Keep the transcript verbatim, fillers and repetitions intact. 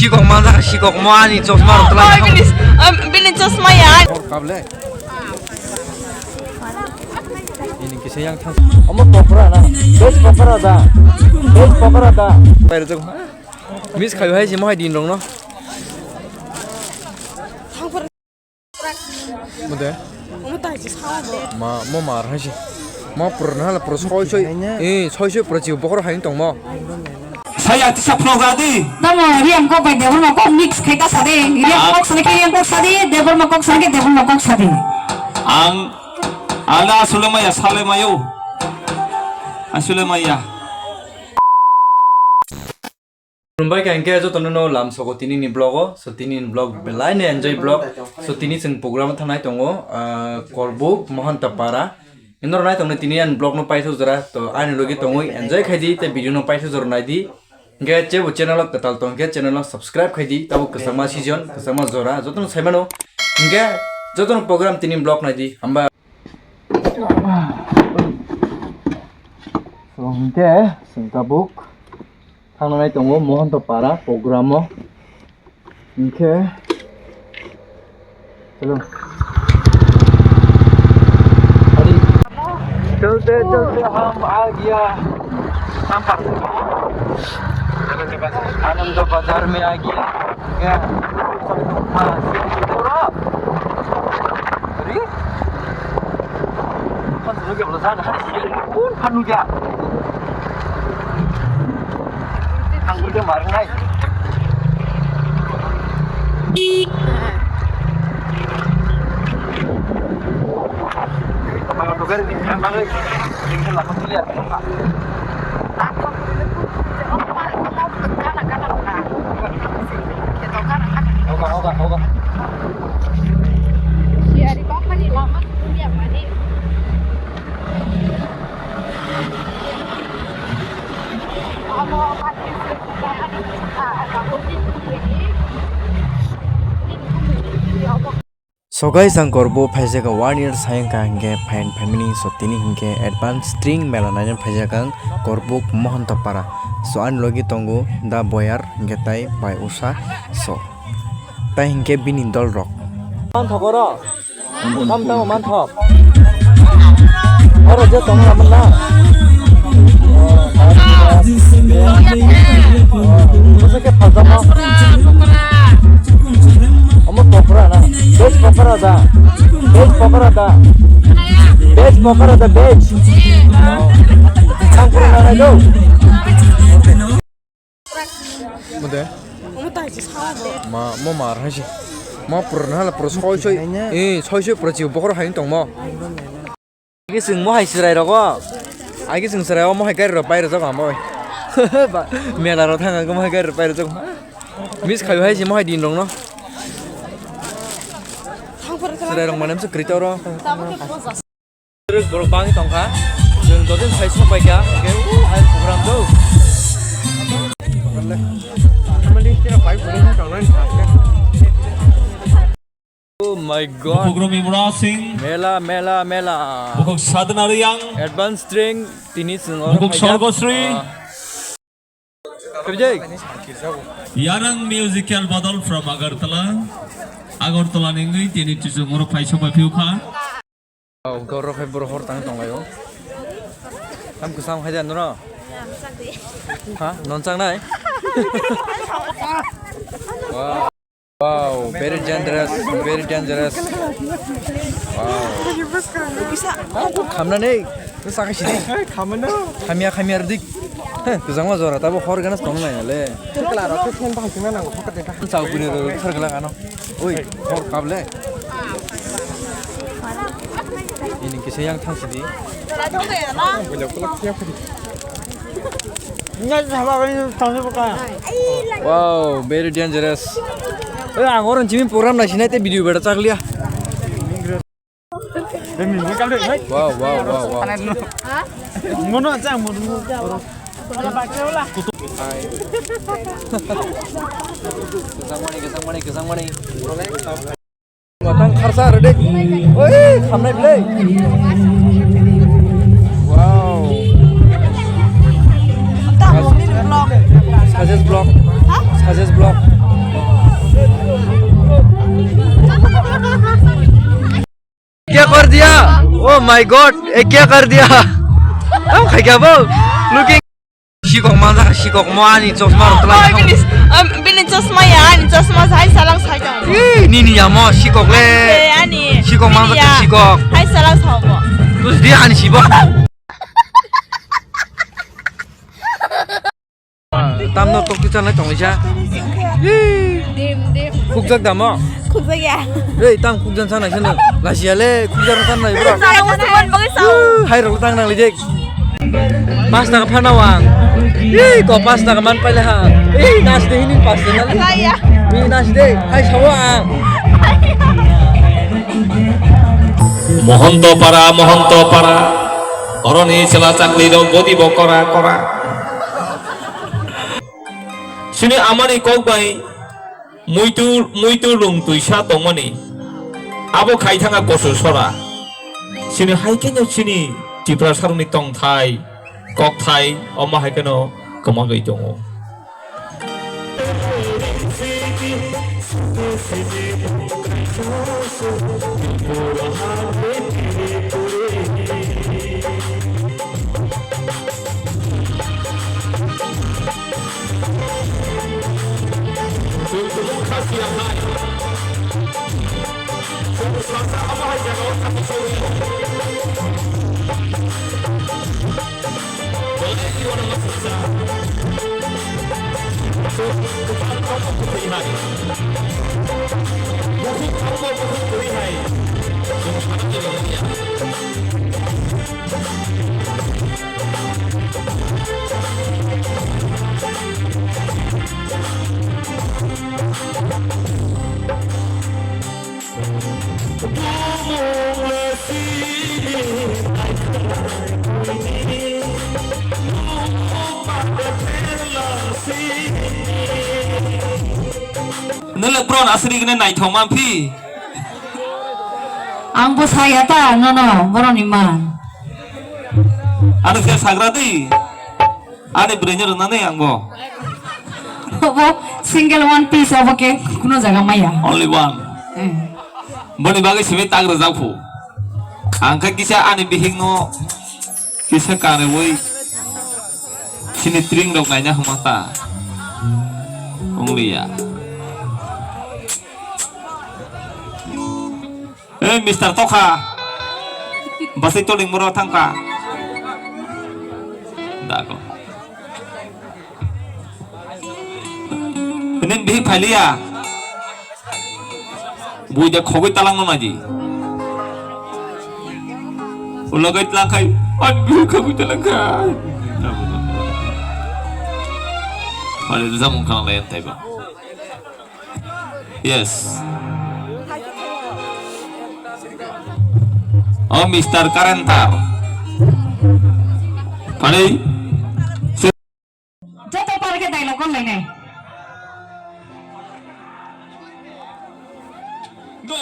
Sikok manjak, sikok mo ani chosma rok tlai. Bini, um, bini chosma ya. Kable. Ini kisa yang thang. Omo pokora na. Veg pokora da. Veg pokora da. Pai rojak. Miss khai hai si mo hai din rong no. Mode? Omo tai chi sao bo. Ma, mo mar hai si. Mo pur na la pur soi soi. Eh, soi soi pur chi bokor hai tong mo. Saya tisa program di. Tamo Riam kok bai Debor ma kok mix khai ta sade. Riam kok sade ke Riam kok sade, Debor ma kok sade ke Debor ma kok sade. Ang, ang na asule maya sale mayo. Asule maya. Khulumbai kha hinkhe jotono no lam sogo tini ni vlog o. So tini ni vlog belai no enjoy vlog. So tini chwng program o thangnai tongo, ah, Korbuk Mohanta Para. Ino rwnai tongni tini ani vlog no paithak jora. To ani logi tongwi enjoy khai di tei video no paithak jora nai di. Hinkhe chebo channel o kwtal tong khe channel o subscribe khai di. Tabuk kwchangma season, kwchangma jora jotono sai mano. Hinkhe jotono program tini vlog nai di. Hamba. So hinkhe chwng tabuk. Thangnai tongo Mohanta Para program o. Hinkhe, hello. Adi. चलते चलते हम आ गया। आनंद बाजार में आ गया। Adi? Phano nugya. Ang nugya marnai. So guys, ang Korbuk phaijak one year sayang ka hinkhe phain phaimani, so tini hinkhe advance string mela naina phaijak ang Korbuk Mohanta Para. So ani logi tongo da Boyar hinkhe tai bai usa, so tai hinkhe bini dol rok. Tamo, tamo, manthok. Oro je tongma manna. Bwswk khe phaltamo. Omo pokora na. Veg pokora da. Veg pokora da. Veg pokora da, veg. Ang pura na nai do. Mode? Omo tai chi sao bo. Ma, mo mar hai si. Mo pur na la pur soi soi. Eh, soi soi pur chi bokor hai tong mo. Agi sing mo hai sirai rogo. Agi sing sirai mo hai gari ro pai ro jok amo. Ba, mela ro thang mo hai gari ro pai ro jok. Miss khai hai si mo hai din rong no. Sirai rong manem se krito ro. Borok bangwi tongkha. Chwng dodin phai sok pai kha. Hwnkhe, uh, hai program do. Oh my God. Bukhuk Romi Mura Singh. Mela, mela, mela. Bukhuk Sadhana Riyang. Advance string tini chwng oro Bukhuk phaijak. Sorgosri. Ah. Yarang Musical Badal from Agartala. Agartala ni wngwi tini chwng oro phai sok pai phiyokha. Oh, goro khai boro hor tang tong laio. Tam kwcham khai da noro? Ha? Non chang nai? Wow. Wow, very dangerous, very dangerous. Wow. Khamna nei. Sakha sini. Khamya, khamya rwdi. Heh, kwchangma jora, tabo hor gana tong nai le. Chao kuni ro, thar gala gano. Oi, hor kable. Ini kisa yang thang sidi. Wow, very dangerous. Eh, ang orang jimi program na sinai te video beda chaklia. Wow, wow, wow, wow. Mono acha, mono. Hai. Kesang mani, kesang mani, kesang mani. Matang kharsa rede. Oi, khamnai belai. Wow. Suggest block. Suggest block. Oh my God, eh, kya kar diya? Am khai kya bo? Looking. Sikok manjak, sikok mo ani chosma rok twlang. Oi, bini, um, bini chosma ya, ani chosma hai salang sai tong. Eh, nini ya mo sikok le. Eh, ani. Sikok manjak ya. Sikok. Hai salang sao mo. Terus dia ani sibok. Tamno tok tu chanai tong isa. Dim, dim. Khukjak damo. Khukjak ya. Ei, tam khukjan sanai sano. Lasia le, khukjan sanai bro. Hai rok tang nang lijek. Pas taka phana wang. Ei, ko pas taka man paile ha. Ei, nas de hini pas de na. Hai ya. Ei, nas de. Hai sawa ang. Mohonto para, Mohonto para. Oroni sela chakli rok bodi bo kora, kora. Chini amani kok bai muitu, muitu lung twisa tongmani. Abo khai thanga kosu sora. Chini hai khe no chini Tiprasarokni tongthai, kokthai, omo hai kheno kwmagwi tongo. Nung le bron asri gini naithok man phi. Ang bo saya ta nono boroni man. Ano khe sagra di. Ani bwrwino rwnani ang bo. Obo single one piece obo khe kuno jaga maya. Only one. Eh. Boni bagwi simi tak rwjak phu. Ang khe kisa ani bihikno kisa kanwi sini tring rok naina hwnma ta. Only ya. Hey, Mister Tokha. Basai toling moro thangkha. Dago. Ini bihik phailiya. Buida khogoi talangno naji. Ulagai talangkhai. An bihik khogoi talangkhai. Phaile rwjak mung khang lai taiba. Yes. Oh, Mister Karentar. Pare. Joto pare khe dialogue kon lainai. Go.